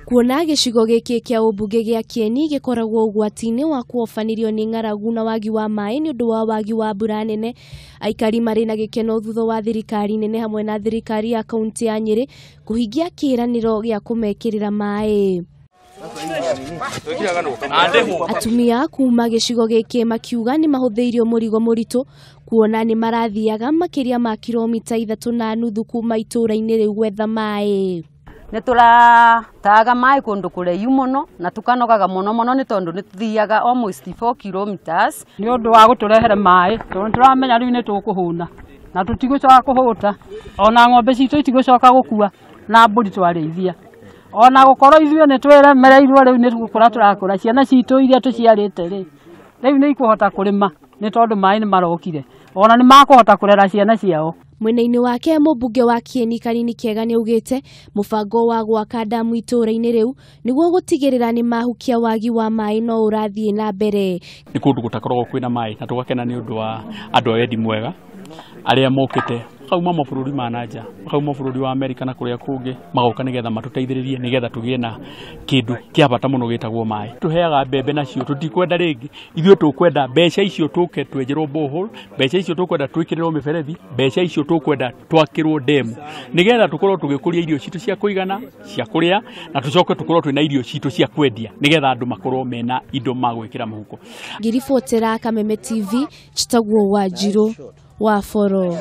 Kuona gĩcigo gĩkĩ kĩa ũmbunge gĩa Kieni gĩkoragwo ũgwati-inĩ wa kuobanĩrio nĩ ng'aragu na wagi wa maĩ nĩ ũndũ wa wagi wa mbura nene, aikari marĩ na gĩkeno thutha wa thirikari nene hamwe na thirikari ya kaunti ya Nyĩrĩ kũhingia kĩĩranĩro gĩa kũmekĩrĩra maĩ. Atumia kuma gĩcigo gĩkĩ makiuga nĩ mahũthĩirio mũrigo mũritũ kuona nĩ marathiaga makĩria ma kilomita 3.5 kuma itũũra-inĩ rĩu gwetha maĩ. Nĩ tũrataga maĩ kũndũ kũraihu mũno na tũkanogaga mũno mũno nĩ tondũ nĩ tũthiaga almost 4 kilometers. Nĩ ũndũ wa gũtũrehere maĩ tondũ tũramenya rĩu nĩ tũkũhũna na tũtigũcoka kũhũta, ona ng'ombe citũ itigũcoka gũkua na mbũri twarĩithia. Ona gũkorwo ithuĩ nĩ twĩremereirwo rĩu nĩ gũkũra tũrakũra, ciana citũ iria tũciarĩte rĩ rĩu nĩ ikũhota kũrĩma nĩ tondũ maĩ nĩ marokire, ona nĩ makũhota kũrera ciana ciao. Mwena-inĩ wake mũmbunge wa Kieni Kanini Kega nĩ augĩte mũbango wa gwaka damu itũũra-inĩ rĩu nĩguo gũtigĩrĩra nĩ mahukia wagi wa maĩ no ũrathiĩ na mbere. Nĩ kũndũ gũtakoragwo kwĩna maĩ na tũgakena nĩ ũndũ wa andũ a wendi mwega arĩa mokĩte makauma mabũrũri ma nanja, makauma bũrũri wa Amerika na kũrĩa kũngĩ, magoka nĩgetha matũteithĩrĩrie nĩgetha tũgĩe na kĩndũ kĩa bata mũno gĩtagwo maĩ. Tũheaga mbembe nacio tũtikwenda rĩngĩ, ithuĩ tũkwenda mbeca icio tũke twenjerwo borehole, mbeca icio tũkwenda twĩkĩrĩrwo mĩberethi, mbeca icio tũkwenda twakĩrwo demu nĩgetha tũkorwo tũgĩkũria irio citũ cia kũigana cia kũrĩa, na tũcoke tũkorwo twĩna irio citũ cia kwendia nĩgetha andũ makorwo mena indo magwĩkĩra mũhuko. Ngĩribotera Kameme TV, njĩtagwo Wanjirũ wa Boro.